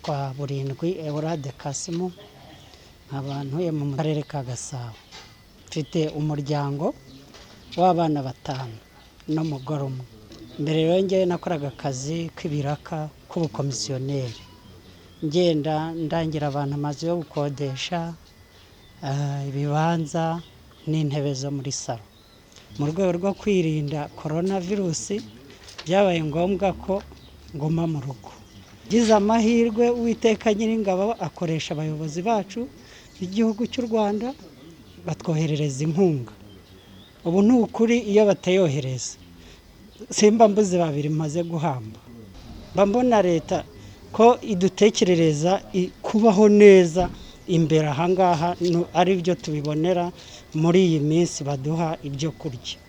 Nitwa Burindwi Eurade Kasimu, nkaba ntuye mu Karere ka Gasabo. Mfite umuryango w'abana batanu n'umugore umwe. Mbere rero njyewe nakoraga akazi k'ibiraka k'ubukomisiyoneri, ngenda ndangira abantu amazu yo gukodesha, ibibanza n'intebe zo muri salo. Mu rwego rwo kwirinda korona virusi, byabaye ngombwa ko nguma mu rugo. Ngize amahirwe, Uwiteka Nyiringabo akoresha abayobozi bacu b'igihugu cy'u Rwanda, batwoherereza inkunga. Ubu ni ukuri, iyo batayohereza simba mbuze babiri maze guhamba. Mba mbona leta ko idutekerereza kubaho neza imbere ahangaha, ari byo tubibonera muri iyi minsi baduha ibyo kurya.